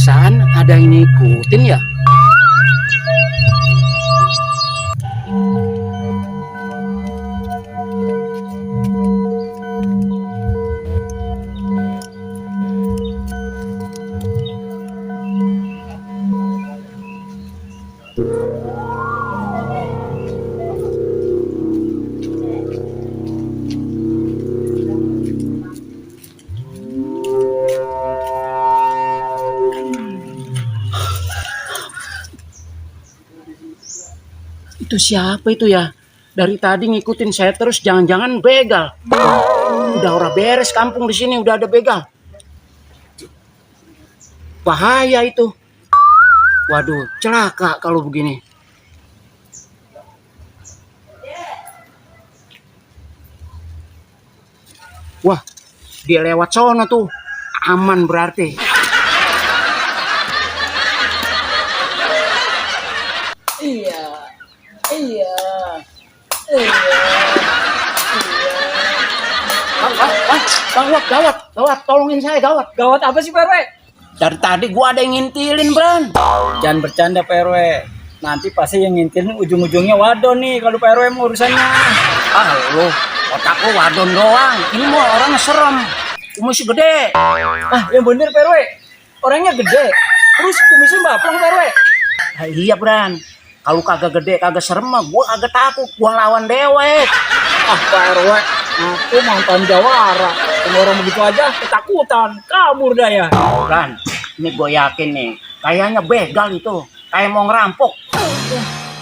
perasaan ada yang ngikutin ya. Itu siapa itu ya? Dari tadi ngikutin saya terus, jangan-jangan begal. Udah ora beres kampung di sini, udah ada begal. Bahaya itu. Waduh, celaka kalau begini. Wah, dia lewat sono tuh. Aman berarti. Iya, iya, Gawat, tolongin saya, gawat. Gawat apa sih Pak RW? Dari tadi gua ada yang ngintilin, Bran. Jangan bercanda Pak RW. Nanti pasti yang ngintilin ujung-ujungnya wadon nih kalau Pak RW mau urusannya. Ah, lu, otak lu wadon doang. Ini mah orangnya serem. Kumisnya gede. Ah, yang bener Pak RW. Orangnya gede. Terus kumisnya baplang Pak RW. Ah, iya, Bran. Kalau kagak gede, kagak serem mah gua kagak takut. Gua lawan dewek. Ah Pak RW, aku mantan jawara. Sama orang begitu aja ketakutan, kabur dah ya. Bran, ini gue yakin nih. Kayaknya begal itu. Kayak mau ngerampok.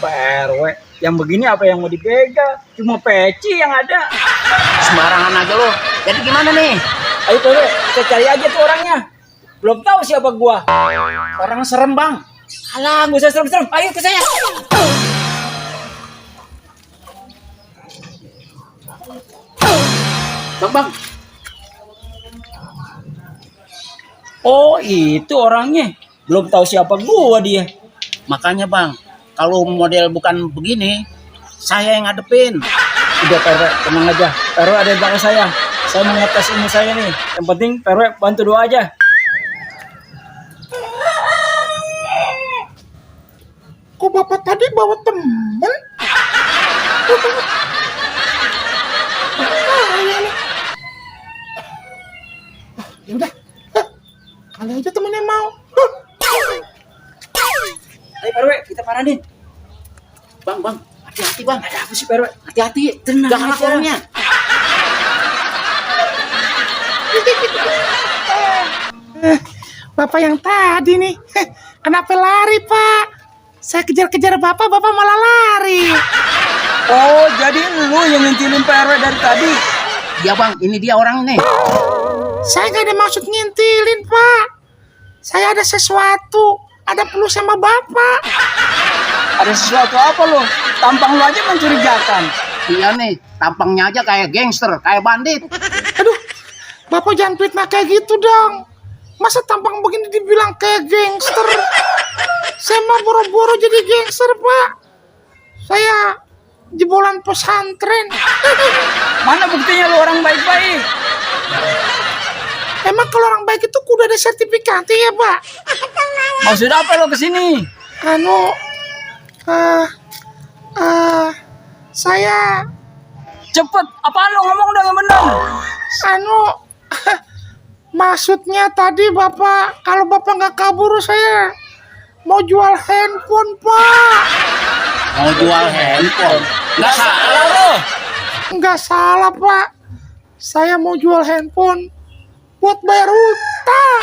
Pak RW, yang begini apa yang mau dibegal? Cuma peci yang ada. Sembarangan aja lo. Jadi gimana nih? Ayo Pak RW, kita cari aja tuh orangnya. Belum tahu siapa gua. Orang serem, Bang. Alah, gak usah serem-serem. Ayo ke saya. Bang. Oh, itu orangnya. Belum tahu siapa gua dia. Makanya, Bang, kalau model bukan begini, saya yang ngadepin. Udah Pak RW, tenang aja. Pak RW ada di belakang saya. Saya mau ngetes ilmu saya nih. Yang penting Pak RW bantu doa aja. Kok bapak tadi bawa temen? Ya udah, kali aja temennya mau. Ayo Pak RW, kita paranin. Bang, hati-hati, Bang. Ada apa sih Pak RW? Hati-hati, Tenang jangan aja. orangnya. Bapak yang tadi nih, kenapa lari Pak? Saya kejar-kejar bapak malah lari. Oh, jadi lu yang ngintilin Pak RW dari tadi? Ya, Bang, ini dia orang nih. Saya gak ada maksud ngintilin Pak. Saya ada sesuatu, ada perlu sama bapak. Ada sesuatu apa lu? Tampang lu aja mencurigakan. Iya nih, tampangnya aja kayak gangster, kayak bandit. Aduh, bapak jangan fitnah kayak gitu dong. Masa tampang begini dibilang kayak gangster? Saya mah boro-boro jadi gangster Pak. Saya jebolan pesantren. Mana buktinya lu orang baik-baik? Emang kalau orang baik itu kudu ada sertifikatnya ya Pak? Maksud apa lu kesini? Saya Cepet, apaan lu ngomong dong yang benar? maksudnya tadi bapak, kalau bapak nggak kabur saya mau jual handphone Pak. Mau jual handphone? Nggak salah lu. Nggak salah Pak, saya mau jual handphone buat bayar utang.